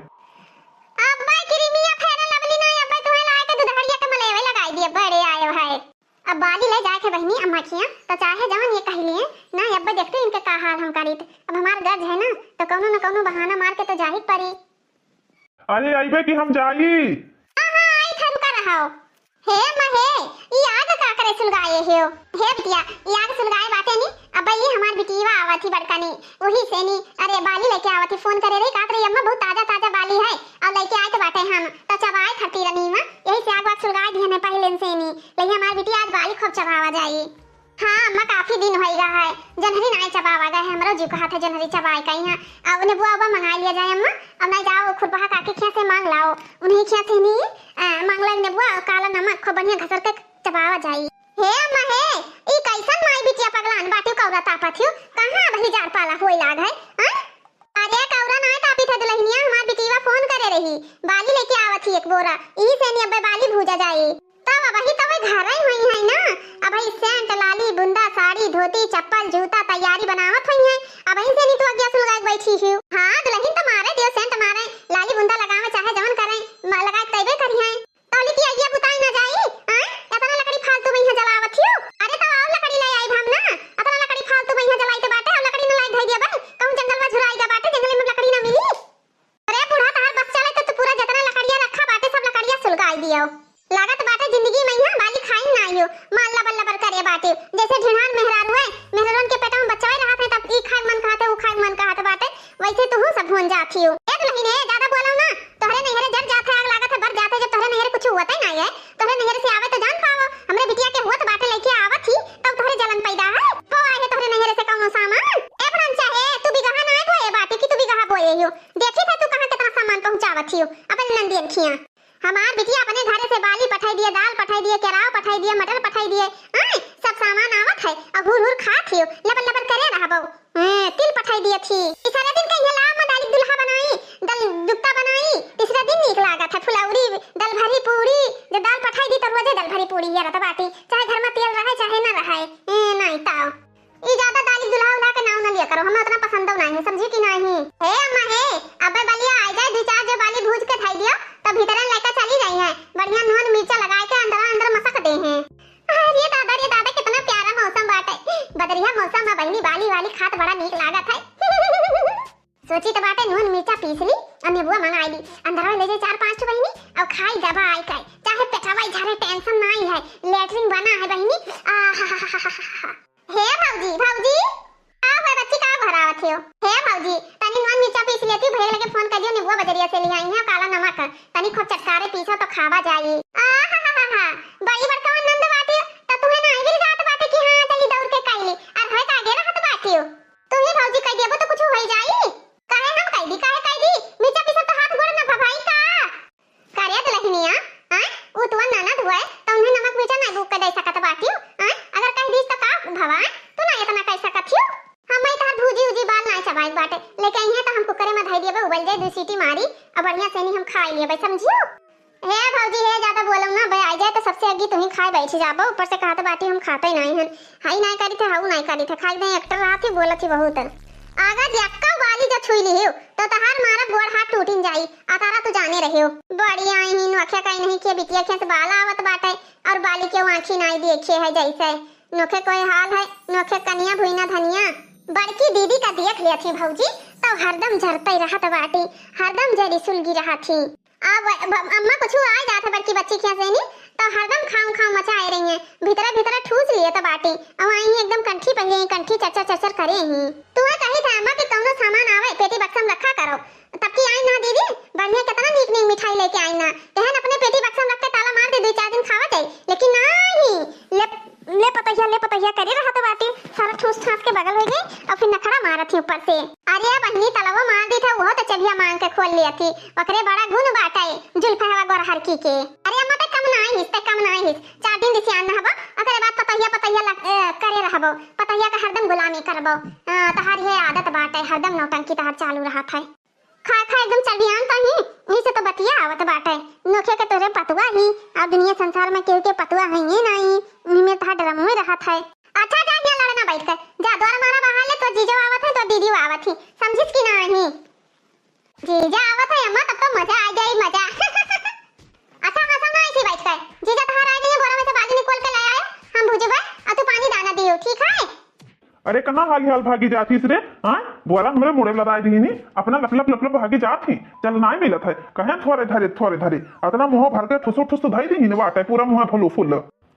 अब भाई क्रीमिया फेयर लवली नहीं, अब भाई तुम्हें लाए के दुधड़िया के मलेवे लगाई दिए, बड़े आए भाई। अब बाली ले जाए के बहिनी अम्मा खिया, तो चाहे जवन ये कह लिए ना, अब देखते इनके का हाल हम करीत। अब हमार गज है ना, तो कौनो न कौनो बहाना मार के तो जाही के पड़ी। अरे अइबे कि हम जाई। हाँ, हाँ, आई था, रुका रहो। हे अम्मा हे, ई आग का करे सुलगाए हो? हे बिटिया, ई आग सुलगाए बाटे नी, अब ये हमार बिटिया आवत ही बड़का नी, वही से नी, अरे बाली लेके आवत ही, फोन करे रही, कहत रही अम्मा बहुत ताजा ताजा बाली है, और लेके आए के बाटे हम, तो चबाए खातिर नी माँ, यही से आग वाग सुलगाए दिहन है पहले से नी, लेकिन हमार बिटिया आज बाली खूब चबावा जाई। हाँ अम्मा, काफी दिन होई गा है, जनहरी नाई चबावा गए है, हमरो जीव कहत है जनहरी चबाए का यहाँ। अब नेबुआ उबा मंगाई लिया जाए अम्मा, अब नाई जाओ खुरपहा काकी खिया से मांग लाओ, उन्हीं खिया से नहीं, आ, मांग ला नेबुआ, काला नमक खूब बढ़िया घसर के चबावा जाई। हे अम्मा हे, ई कैसन माई बिटिया पगलान बाटी कौरा तापत हियो, कहाँ अबही जाड़ पाला होई लाग है, हाँ? अरे कौरा नाय तापी थे दुल्हनिया, हमार बिटिया फोन करे रही, बाली लेके आवत ही एक बोरा, यही से नी अबे बाली भूजा जाई। तब अबही तो वही घर ही हुई है ना, अबही सेंट, लाली, बुंदा, साड़ी, धोती, चप्पल, जूता तैयारी बनावत हुई है, अबही से नी तू अगिया सुलगाए के बैठी ही। हाँ दुल्हन तो मारे दियो सेंट मारे, लाली बुंदा लगावे चाहे जवन करे, म-, लगाए तैबे करी है। तौली की आगिया बुताई ना जाई, आय? इतना लकड़ी फालतू में यहाँ जलावत हियो। अरे, तब और लकड़ी ले आई हम ना। इतना लकड़ी फालतू में यहाँ जलाई के बाटे, और लकड़ी न लाई धई दिया बन। कहूँ जंगल में झुराई गया बाटे, जंगल में लकड़ी ना मिली। अरे बूढ़ा, तहार बस चले तो तू पूरा जितना लकड़िया रखा बाटे, सब लकड़िया सुलगाई दियो। लागत बाटे जिंदगी में यहाँ बाली खाई ना आइयो। माल लबर लबर करे बाटे, जैसे ढेढ़ान मेहरारू थियो। ए दुलहिन, ए, ज्यादा बोलो ना। तोहरे नैहरे जर जात है, आग लागत है, बर जात है, जब तोहरे नैहरे कुछ हुवत ही नाहीं है। तोहरे नैहरे से आवे तो जान पावो। हमरे बिटिया के हुवत बाटे, लइके आवत ही, तब तोहरे जलन पैदा है। हो आए है तोहरे नैहरे से कौनो सामान? ए भनचा, ए, तू बिगहा नाहीं बोए बाटे कि तू बिगहा बोए हियो। देखी था तू कहाँ कितना सामान पहुँचावत हियो अपन नंदियन खिया। हमार बिटिया अपने घरे से बाली पठाई दिए, दाल पठाई दिए, केराव पठाई दिए, मटर पठाई दिए, आय, सब सामान आवत है, और हुर हुर खात हियो, लबर लबर करे रहबो। हैं, तिल पठाई दिए थी। तीसरे दिन कहिए, "लाव, मैं दाली दुल्हा बनाई, दल दुप्ता बनाई।" तीसरे दिन नीक लागत है, फुलौरी, दल भरी पूरी। जब दाल पठाई दी, तो रोजे दल भरी पूरी ये रहत बाटी, चाहे घर में तेल रहे, चाहे न रहे। ए, नाहीं ताव। ई ज्यादा दाली दुल्हा उल्हा के नाव न लिया करो, हमें उतना पसंदो नाहीं है, समझी कि नाहीं? हे अम्मा हे, अबे बलिया आ जाए, दू चार जो बाली भूज के धई दियो, तो भीतरे लेके चली जाई है। बढ़िया नून मिर्चा लगाए के अंदर अंदर मसक दे हैं। अरे दादा रे दादा, कितना प्यारा मौसम बाटे। बदरिया मौसम में बहिनी बाली वाली खात बड़ा नीक लागत है। सोची तो बाटे नून मिर्चा पीस ली और नेबुआ मंगाई ली, अंदर ले जाए चार पांच ठो बहिनी और खाई दबाई के, चाहे पेटवा झरे, टेंशन नाहीं है, लेटरिन बना है बहिनी। आ हा हा हा हा। हे भौजी, भौजी, का हुआ बच्ची, का भरावत हो? हे भौजी, तनी नून मिर्चा पीस लेती, भैया लगे फोन कर दियो, नेबुआ बजरिया से ले आई है, काला नमक, तनी खूब चटकारे पीसा तो खावा जाई। आ हा हा हा हा, बड़ी बड़का नंद बाटी, त तुम्हें नाहीं मिल जात बाटे कि हाँ, चली दौड़ के कैली, और है का आगे रहत बाटी हो? तू ही भौजी कह देबो तो कुछ हो जाई, काहे हम कह दी, काहे कह दी, मिर्चा पीसा तो हाथ गोड़ ना भभाई का? करे दुलहिनिया, आय, उ तुअर ननद हुए, त उन्हें नमक मिर्चा नाहीं बूक के दे सकत बाटियो, आय, अगर कह दीस त का भवान, तू ना इतना कह सकत हियो? हम ही तहार भूजी उजी बाल नाहीं चबाई बाटे, लेके अइहें त हम कुकरे में धई दिए, उबल जाए, दू सीटी मारी, और बढ़िया से नहीं हम खाई लिए, समझियो? हे भौजी, हे ज्यादा बोलो ना, बे आई जाए त सबसे अग्गी तुही खाए बैठ जाबो, ऊपर से कहत बाटी हम खाते नाहीं हन, हई नाहीं करी थे, हऊ नाहीं करी थे, खाई दे एक्टर रहा थी, बोलत थी बहुत। अगर यक्का बाली जो छुई ली हो, तो तहार मारा गोड़ हाथ टूटिन जाई, आ तारा तू जाने रहे हो। बड़ी आई ही नोखे कहीं नहीं के बिटिया खेत बाला आवत बाटे, और बाली के आँखी नाई देखे है जैसे। नोखे कोई हाल है, नोखे कनिया भुइना धनिया। बड़की दीदी का देख लिया थी भौजी, तो हरदम झरते रहत बाटी, हरदम जरी सुलगी रहा थी। अब ब-, अम्मा कुछ आ जात है बड़की बच्ची खिया से नी, तो हरदम खाऊं खाऊं मचाए रही हैं, भीतरे भीतरे ठूस लिए तो बाटी। अब आई ही एकदम कंठी पहिले ही, कंठी चरचर चरचर करे ही। तू है कही था अम्मा कि कौनो सामान आवे, पेटी बक्सम रखा करो। तब की आई ना दीदी, बढ़िया कितना नीक नीक मिठाई लेके आई ना। कहन अपने पेटी बक्सम रख के ताला मार दे, दो चार दिन खावा जाए, लेकिन नहीं, ले, ले पतहिया, ले पतहिया करे रहत बाटी, सारा ठूस ठास के बगल हो गई और फिर नखड़ा मारत ही ऊपर से। अरे बहिनी, तलवो मार दी था, वो तो चबिया मांग के खोल लिया थी, ओकरे बड़ा गुण बाटे जुल्फहवा गोरहरकी के। अरे अम्मा, ते कम ना आइस, ते कम ना आइस, चार दिन रिसियान रहबो, ओकरे बाद पतहिया, पतहिया लग-, ए, करे रहबो, पतहिया का हरदम गुलामी करबो। अ, तहार ये आदत बाटे, हरदम नौटंकी तहार चालू रहत है। खाए खाए एकदम चबियान तो ही, यही से तो बतिया आवत बाटे। नोखे के तोरे पतुआ ही, अब दुनिया संसार में केहू के पतुआ है ये नहीं, इनमें तहार ड्रम में रहत है। अच्छा जा, यहाँ लड़े ना बैठ कर, जा द्वार मारा बाहर ले, तो जीजो आवत है, तो दीदी आवत ही, समझिस कि नहीं? जीजा आवत है अम्मा, तब तो मजा आ जाई, मजा। अच्छा, हंसो ना ऐसे बैठ कर, जीजा तहार आ गए, बोरा में से बाली निकाल के ले आए, हम भुजबे, और तू पानी दाना दियो, ठीक है? अरे, कहाँ हाली हाल भागी जातीस रे? हाँ, बोरा हमरे मुड़े लदाई दीनी, अपना लपलप लपलप भागी जात ही, चल नाई मिलत है, कहें थोरे धरे, थोरे धरे, अतना मुँह भर के ठुसु ठुसु धई दीनी बाटे, पूरा मुँह फुलू फुल।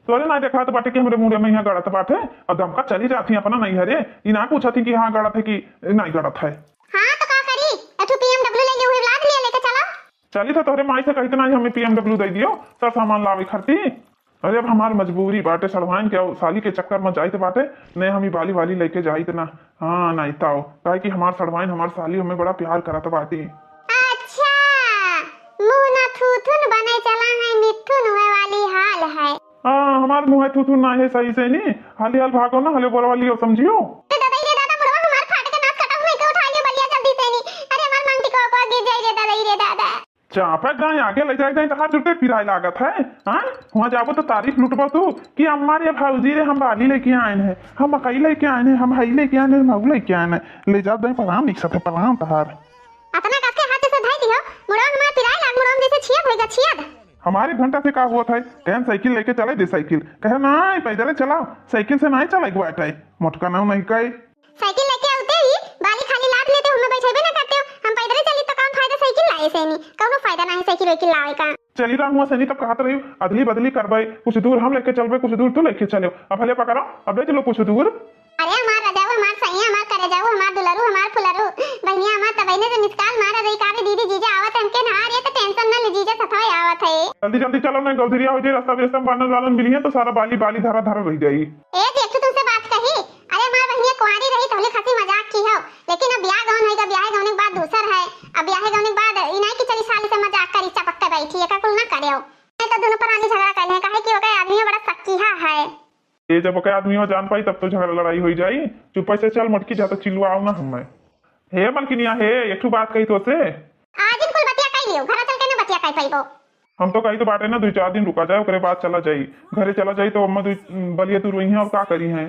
तोरे नाई देखात बाटे कि हमरे मुड़े में यहाँ गड़त बाटे, और दमका चली जात ही अपना नैहरे, ई ना पूछत ही कि हाँ गड़त है कि नाई गड़त है। हाँ, तो का करी, एठू B M W ले लियो, वही लाद लिया, लेके चला। चली था तोहरे माई से कहित नाही हमें B M W दे दियो, सर सामान लावे खरती। अरे अब हमार मजबूरी बाटे, सड़वाइन के अउ साली के चक्कर में जाइत बाटे, ने हम ई बाली वाली लेके जाइत ना। हाँ, नाई ताओ, काहे कि हमार सड़वाइन, हमार साली हमें बड़ा प्यार करत बाटी। अच्छा, मुँह ना थूथुन बने चला है, मिथुन हुए वाली हाल है। हाँ, हमार मुँह है थूथुन ना है सही से नी, हाली हाल भागो ना, हले बोलवा लियो, समझियो। ए दादा, रे दादा, मुड़वा हमार फाट के नाक कटा, उठा लियो बलिया जल्दी से नी। अरे हमार मांगटी को ऊपर गिर जाई रे दादा, रे दादा। चापा जाए आगे ले जाए जाए, तहार जुटे पिराए लागत है, हाँ? हुआँ जाबो तो तारीफ लुटबो तू कि अम्मा रे भौजी रे, हम बाली लेके आएन है, हम मकई लेके आएन है, हम हई लेके आएन है, हम हऊ लेके आएन है। ले जा दे पलाम निकसत है, पलाम तहार। अतना कस के हाथ से धई दियो, मुड़वा हमार पिराए लाग, मुड़वा में जैसे छियद होइगा, छियद। हमारे घंटा से का हुआ था, कहन साइकिल लेके चले दे साइकिल, कहे नाई पैदल चला, साइकिल से नाई चले बाटे, मोटका नाव नहीं कहे। साइकिल लेके आते ही बाली खाली लाद लेते, हमें बैठेबे ना करते हो। हम पैदल चली तो कौन फायदा साइकिल लाए से नी, कौनो फायदा ना है साइकिल वाइकिल लावे का। चली रहा हुआ सनी तब कहत रही, अदली बदली करबे, कुछ दूर हम लेके चलबे, कुछ दूर तू लेके चलो। अब हले पकड़ो, अब ले चलो कुछ दूर। अरे हमार रजाऊ, हमार सैया, हमार करेजाऊ, हमार दुलरू, हमार फुलरू, बहनिया हमार तबई ने तो मिस कॉल मारा रही, का रे दीदी, जीजा आवत है हमके ना रे, तो टेंशन ना ले, जीजा सथवे आवत है। जल्दी जल्दी चलो, नहीं गौधरिया हो जाई, रास्ता में बानर वालन मिली है तो सारा बाली बाली धरा धरा रह जाई। ए जी, एक ठो तुमसे बात कही, अरे हमार बहिनिया कुंवारी रही तो हले हंसी मजाक की हो, लेकिन अब ब्याह गौन होइगा, ब्याह गौने के बाद दूसर है। अब ब्याह गौने के बाद ई नहीं कि चली साली से मजाक करी, चपक के बैठी, एका कुल ना करे हो। नहीं तो दोनों परानी झगड़ा कर ले, काहे कि ओके आदमी बड़ा सक्कीहा है। ये जब ओके आदमी हो जान पाई तब तो झगड़ा लड़ाई हो जाई। चुप से चल मोटकी, जा तो चिल्लाओ ना हमें। हे मलकिनिया हे, एक ठो बात कही तो से। आज इन कुल बतिया कही लियो, घर चल के ना बतिया कही पाइबो। हम तो कही तो बाटे ना, दुई चार दिन रुका जाए, ओकरे बाद चला जाई। घरे चला जाई तो अम्मा दुई बलिया तुरवई हैं और का करी हैं।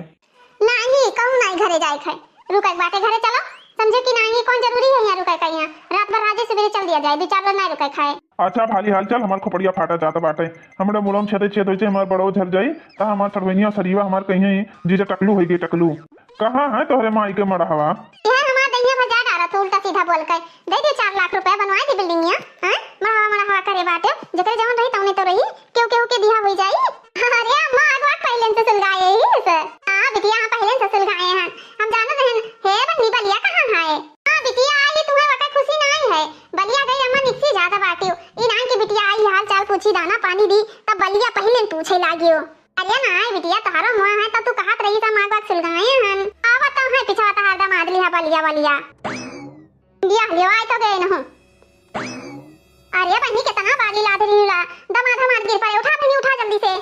नाही, कहूँ नाही घरे जाए खाए, रुके के बाटे घरे चलो। समझे कि नाही, कौन जरूरी है यहाँ रुके का? यहाँ रात भर राजे सवेरे चल दिया जाए, दुई चार बार नाही रुके खाए। अच्छा भाली हाल चाल, हमार खोपड़िया फाटा जात बाटे, हमरा मुड़म छेदे छेद होइछे, हमार बड़ो झर जाई, त हमार सड़वइनिया सरीवा हमार कहिया ही जीजा टकलू होई गई टकलू। कहाँ है तोहरे माई के मड़हवा? यह हमार दहिया भजा डारा तू उल्टा सीधा बोल के। दे दे चार लाख रुपया, बनवाए दे बिल्डिंगिया। हैं? मड़हवा मड़हवा करे बाटे, जेकरे जवन रही तौने तो रही, केहू केहू के दिहा होई जाई। अरे अम्मा, आग वाग पहिले से सुलगाए ही से। हाँ बिटिया, हाँ पहिले से सुलगाए हैं। हम जानत रहन, हे बहिनी बलिया कहाँ है? हाँ बिटिया, आई तुम्हें वका खुशी नाही है। बलिया गई अम्मा निकसी ज्यादा बाटियो। ई नान की बिटिया आई हाल चाल पूछी, दाना पानी दी, तब बलिया पहिले पूछे लागियो। अरे नाही बिटिया, तोहरो मुँह है तब तू कहत रही सा माँ बात सुलगाए हन। आवत तो है पिछवा तहार दामाद लिहा बलिया बलिया। बिटिया लियो आई तो गए न हो। अरे बहिनी कितना बाली लाद रही ला, दामाद हमार गिर पड़े, उठा बहिनी उठा जल्दी से।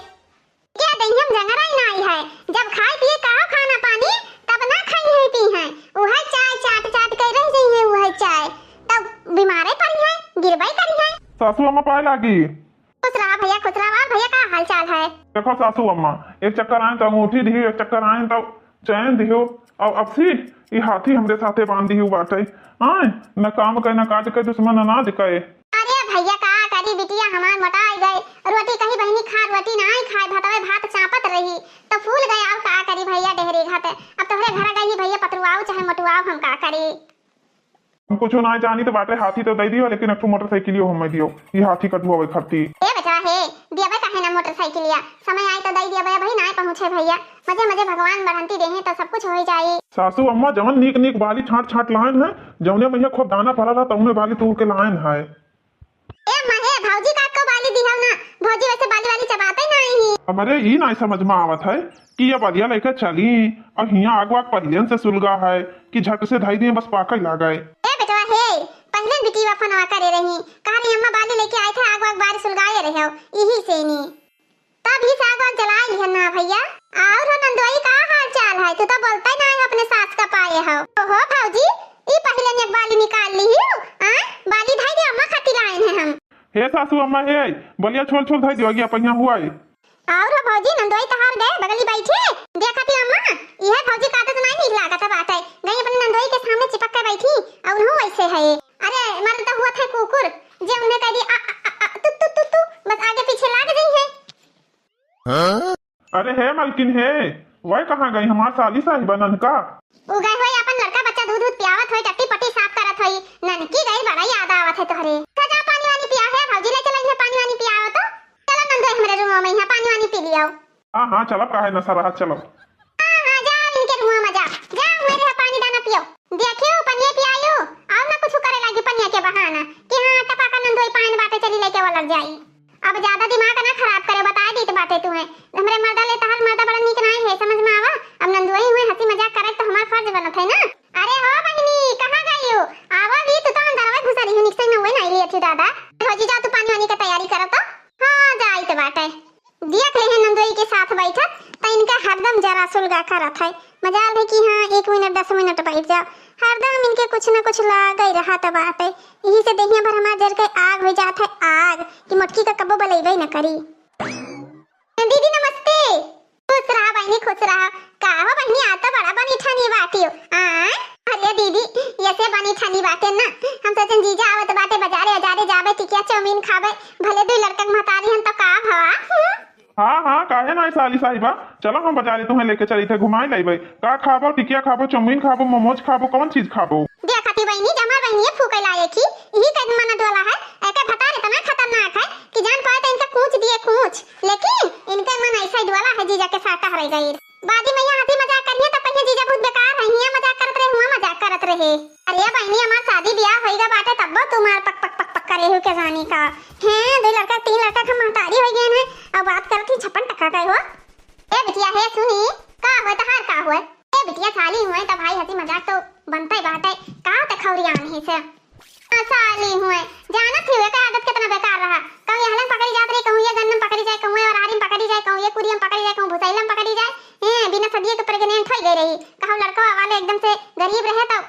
क्या दहियम जंगरा ही नाही है, जब खाए पिए कहो खाना पानी तब ना खाई है पी है, उहे चाय चाट चाट के रह गई है, उहे चाय तब बीमारे पड़ी है, गिरबई करी है। सासू अम्मा पाए लागी। खुश रहा भैया, खुश रहा। और भैया का हाल चाल है? देखो सासू अम्मा, एक चक्कर आए तो अंगूठी दिही, एक चक्कर आए तो चैन दिहो, और अब सी ई हाथी हमरे साथे बांध दिही बाटे। आए, न काम के, न काज के, दुश्मन अनाज के। अरे भैया का करी बिटिया हमार मोटाई गए, रोटी कही बहिनी खा, रोटी नाही खाए, भतवे भात चापत रही तो फूल गए। और का करी भैया डेहरी घाट, अब तोहरे घर गई भैया पतरुआऊ चाहे मोटुआऊ, हम का करी। हम कुछ ना जानी तो बाटे, हाथी तो दे दियो, लेकिन एक ठो मोटरसाइकिलियो हमें दियो, ये हाथी कटवावे खातिर। ए बेटवा हे, दियबे काहे ना मोटरसाइकिलिया, समय आए तो दे दियबे, अभी ना पहुँचे भैया। मजे मजे भगवान बढ़ंती देहे तो सब कुछ हो जाई। सासू अम्मा जवन नीक नीक बाली छाट छाट लाइन है, जौने मैया खूब दाना पड़ल है, तौने बाली तूर के लाइन है। ए अम्मा हे, भौजी का को बाली दिहल ना, भौजी वैसे बाली वाली चबाते नाही। हमरे ई नाही समझ में आवत है कि ये बलिया लेके चली और हियाँ आग वाग पहिले से सुलगा है कि झट से धई दिए बस पाके लागे। ए बेटवा हे, पहिले बिटिया फोनवा करे रही, कहली अम्मा बाली लेके आए थे, आग वाग बारी सुलगाए रहे हो, यही से नी। तब ही से आग वाग जला लिहन ना भैया। और हो नंदोई का हाल चाल है, तू तो बोलता ही ना है अपने सास का पाए हो। ओहो भौजी, ई पहिले ने बाली निकाल ली हो, आ? बाली धई दे अम्मा खातिर लाइन है हम। हे सासू अम्मा हे, बलिया छोल छोल धई दियो, आगे पहिया हुआ है। और हो भौजी, नंदोई तहार गए बगली बैठे, देखा थी अम्मा, यह भौजी का आदत नहीं नीक लागत बाटे, गई अपने नंदोई के सामने चिपक के बैठी, और हूँ वैसे है। अरे मरल तो हुआ था कुकुर, जे उन्हें कह दी आ, आ, आ, आ, तू, तू, तू, तू, बस आगे पीछे लाग गई है। अरे हे मलकिन हे, वह कहाँ गई हमार साली साहिबा ननका? उ गए होई अपन लड़का बच्चा दूध दूध पियावत होई, टट्टी पट्टी साफ करत होई। ननकी गई, बड़ा याद आवत है तोहरे। तो जा पानी वानी पिया है, भौजी ले चला इन्हें पानी वानी पियाओ तो। चलो नंदोई हमरे रूम में यहाँ पानी वानी पी लियो। हाँ हाँ चलब, काहे न सरहत चलब। हाँ हाँ जा इनके रूम में जा, जा मेरे यहाँ पानी दाना पियो। देखियो पनिया पियायो, और ना कुछ करे लागी पनिया के बहाना कि हाँ टपाका नंदोई पानी बाटे चली लेके वो लग जाई। अब ज्यादा दिमाग ना खराब करे, बता दीत बाटे तुहे। हमरे मर्दा ले तहार मर्दा बड़ा नीक नाई है, समझ में आवा। अब नंदुआई हुए हंसी मजाक करे तो हमार फर्ज बनत है ना। अरे हो बहिनी, कहाँ गई हो? आवा भी, तू तो अंदर में घुसा रही हो, निकसे न हुए नाई लिए थी दादा। भौजी जा तू पानी वानी का तैयारी कर तो। हाँ, जाइत बाटे। देख ले है नंदुआई के साथ बैठत, त इनका हरदम जरा सुलगा करत है। मजाल है कि हाँ, एक मिनट, दस मिनट बैठ जाओ। हरदम इनके कुछ न कुछ लागे रहत बाटे। यही से देहिया भर हमार जर के आग हो जात है, आग, कि मोटकी का कब्बो बलैबे न करी। दीदी नमस्ते। खुश रहा बहिनी, खुश रहा। का हो बहिनी, आ तो बड़ा बनी ठनी बाटी हो। आ? अरे दीदी, ये से बनी ठनी बाटे ना। हम सोचन जीजा आवत बाटे, बाजारे, बाजारे जाबे, टिकिया चाउमीन खाबे। भले दुई लड़का के महतारी हन तो का भवा? हम्म? हाँ हाँ, काहे ना साली साहिबा, चलो हम बाजारे तुम्हें लेके चली थे, घुमाई लाइबे। का खाबो, टिकिया खाबो, चाउमीन खाबो, मोमोज खाबो, कौन चीज खाबो? देखा थी बहिनी, जमा बहिनी फूके लायक ही, यही कद मन डोला है। एके भतार इतना खतरनाक है कि जान पाए तो इनका कूच दिए कूच, लेकिन इनके मन ऐसा ही डोला है, जीजा के साथ टहरे गई। बादी में यहाँ हंसी मजाक करिए तो कहिए जीजा बहुत बेकार है, हियाँ मजाक करत रहे, हुआँ मजाक करत रहे। अरे ए बहिनी, हमार शादी बियाह होइगा बाटे, तब्बो तू मार पक पक पक पक करे हो के जानी का। हैं, दो लड़का, तीन लड़का के महतारी होइ गए हैं, अब बात करत ही छप्पन टका का हो। ए बिटिया, हे सुनी, का हुए तहार का हुए? ए बिटिया, साली हुए त भाई हंसी मजाक तो बनते बाटे, का ते खौरियान है से? हाँ, साली हुए, जानत ही हुए का आदत कितना बेकार रहा। कहूँ ये हलन पकड़ी जात रही, कहूँ ये गन्नम पकड़ी जाए, कहूँ ये वरारी में पकड़ी जाए, कहूँ ये कुरियम पकड़ी जाए, कहूँ भुसैलम पकड़ी जाए। हैं, बिना सदिये के प्रेग्नेंट हो गई रही। कहूँ लड़का वाले एकदम से गरीब रहे तो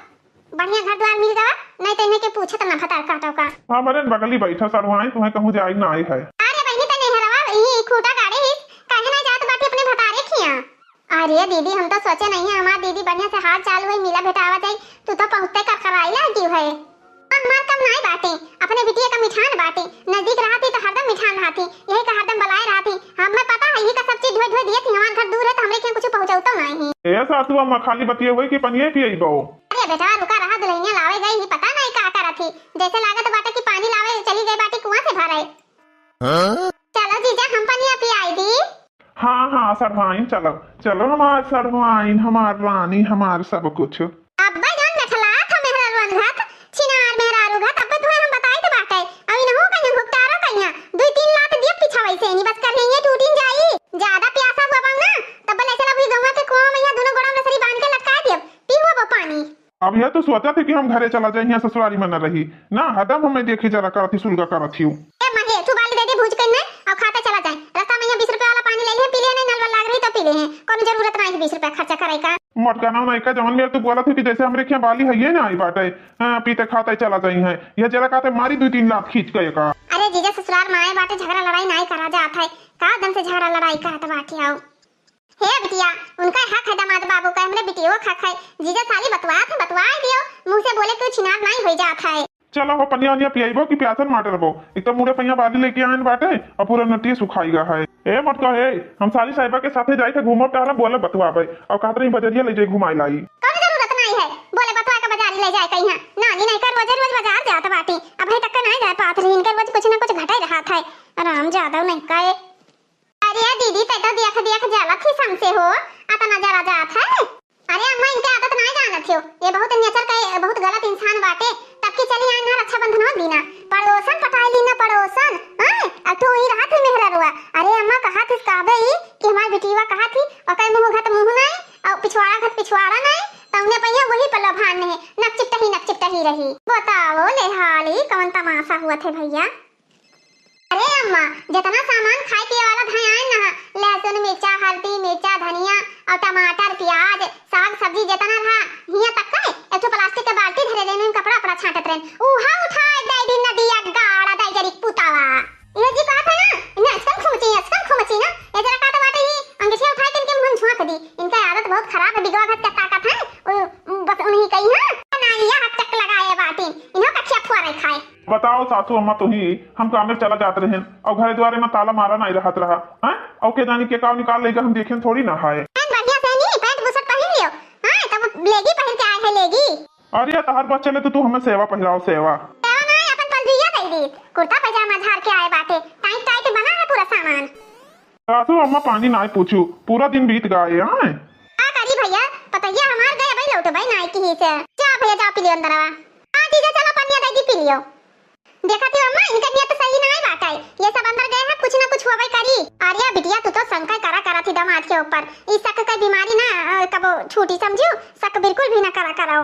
बढ़िया घर द्वार मिल गवा, नहीं तो इन्हें के पूछत ना भतार काटो का। हमरे बगली बैठा सरुआइन, तुम्हें कहूँ जाए ना आई है। अरे बहिनी, तने हरवा यही खूटा गाड़े हिस, काहे ना जात बाटी अपने भतारे खिया? अरे दीदी, हम तो सोचे नहीं है, हमार दीदी बढ़िया से हाल चाल हुई, मिला भेटावा जाई, तू तो पहुँचते करखराई लागी है। हमार कम नाई बाटे, अपने बिटिया का मिठान बाटे, नजदीक रहती तो हरदम मिठान रहती, यही का हरदम बलाए रहती। हमें पता है, यही का सब चीज ढोई ढोई दिए थी, हमार घर दूर है तो हमरे के कुछ पहुँचौतो नहीं है। ए सासू अम्मा, खाली बतिये हुई कि पनिये पियबो? अरे बेटवा, रुका रहा, दुल्हनिया लावे गई ही, पता नहीं का करत ही। जैसे लागत बाटे कि पानी लावे चली गई बाटी कुआं से भरे। हाँ? चलो जीजा, हम पनिया पियाई दी। हाँ, हाँ, सरुआइन, चलो, चलो, हमार सरुआइन, हमार रानी, हमार सब कुछ। अब्बे जौन मेठला था मेहरारू अनघत, छिनार मेहरारू घत, अब्बे तुहे हम बताई तो बाटे। अब इनहू कहिया घुपटारो कहिया, दुई तीन लात दिए पीछा वैसे नहीं, बस कर लेंगे टूटिन जाई। ज्यादा प्यासा हुआ बा ना, तब ले चला हुई गौवा के कुआं में यहाँ दोनों गोड़ा में रसरी बांध के लटका दिए, पीहू अब पानी। अब यह तो सोचा थी कि हम घरे चला जाए, यहाँ ससुरारी में न रही ना, हरदम हमें देखी जरा करत ही, सुलगा करत ही। ए माँ, हे, तू बाली दे दे भूज के नहीं, और खाते चला जाए। रास्ता में यहाँ बीस रुपए वाला पानी ले लिए, पी लिए नहीं, नल वल लाग रही तो पी लिए हैं, कौनो जरूरत नहीं है बीस रुपए खर्चा करे का। मोटका ना नहीं का, जवन मेर तू बोला थी कि जैसे हमरे यहाँ बाली है ये ना आई बाटे, हाँ, पीते खाते चला जाई है, यह जरा कहते मारी दो तीन लात खींच के का। अरे जीजा ससुराल में आए बाटे, झगड़ा लड़ाई नहीं करा जात है, का दम से झगड़ा लड़ाई करत बाटी आओ। हे बिटिया, उनका हक है दामाद बाबू का, हमरे बिटियो का हक है। जीजा साली बतवात है, बतवाए दियो, मुँह से बोले के छिनार नाई होई जात है। चलो हो, पनिया वनिया पियाइबो कि प्यासन मार डरबो? एक तो मुड़े पहिया बाली लेके आयन बाटे और पूरा नटिया सुखाई गा है। ए मोटका हे, हम साली साहिबा के साथे जाई थे घूमब टहलब, बोलब बतवाबे और कहत रही बजरिया ले जाई घुमाई लाई। कौन जरूरत नाई है बोले बतवा के बाजारी ले जाए कहीं? नानी नहीं कर रोजे रोज बाजार जात बाटी, अब है तक नाई जाए पात रही, इनके रोज कुछ ना कुछ घटे रहत है। आराम ज्यादा नहीं कहे। अरे दीदी, तै तो देख देख जलत ही हमसे हो, अतना जरा जात है। अरे अम्मा, इनके आदत नाई जानत हो, ये बहुत नेचर का, ये बहुत गलत इंसान बाटे। तब की चली आए ना रक्षाबंधन दिना, पड़ोसन पटाई ली ना पड़ोसन, हैं? अब तू ही रहा थी मेहररुआ। अरे अम्मा, कहा थी कहबे ही कि हमार बिटिया कहा थी, ओकर मुँह घत मुँह नाई, और पिछवाड़ा घत पिछवाड़ा नाई, तौने पहिया वही पर लोभान नहीं, नक चिपटही, नक चिपटही रही। बताओ ले हाली, कौन तमाशा हुआ थे भैया? अरे अम्मा, जितना सामान खाए पिए वाला धयान ना, लहसुन, मिर्चा, हल्दी, मिर्चा, धनिया और टमाटर, प्याज, साग, सब्जी जितना रहा, हियां तक का एक ठो प्लास्टिक के बाल्टी धरे रहन, कपड़ा, कपड़ा छांटत रहन, उहा उठाए दे दिन नदिया गाड़ा दे जरी पुतावा। ये जी कहत है ना, इन्हें असकन खुमची, असकन खुमची ना, ये जरा का तो बाटे ही, अंगीठिया उठाए के इनके मुंह में झोंक दी। इनका आदत बहुत खराब है, बिगवा घट के ताकत है, उ, बस उन्हीं कही है, नालिया हक चक लगाए बाटी, इन्हों कखिया फुआ रहे खाए। बताओ सासू अम्मा, तुही हम काम में चला जात रहन और घरे द्वारे में ताला मारा नहीं रहत रहा, हैं? और के जानी के काव निकाल लेगा, हम देखेन थोड़ी ना है। पैंट बढ़िया से नहीं, पैंट बुशर्ट पहन लियो, हाँ, तब लेगी पहन के आए है लेगी। अरे तहार बस चले तो तू हमें सेवा पहिराओ, सेवा। सेवा नहीं, अपन पलजुइया दे दी, कुर्ता पैजामा झाड़ के आए बाटे, टाइट टाइट बना है पूरा सामान। सासू अम्मा पानी नाय पूछू, पूरा दिन बीत गए, आय। का करी भैया, पतैया हमार गए भाई लौटे भाई नाय की से। जा भैया जा पी लियो अंदरवा। हाँ जीजा चलो पनिया दे दी पी लियो। देखा थी अम्मा इनका नियत सही नाय बाटे, ये सब अंदर गए हैं कुछ ना कुछ होबे करी। अरे बिटिया तू तो शंका करा करा थी दामाद के ऊपर, ई शक का बीमारी ना अ, कबो छूटी समझू, शक बिल्कुल भी ना करा करो।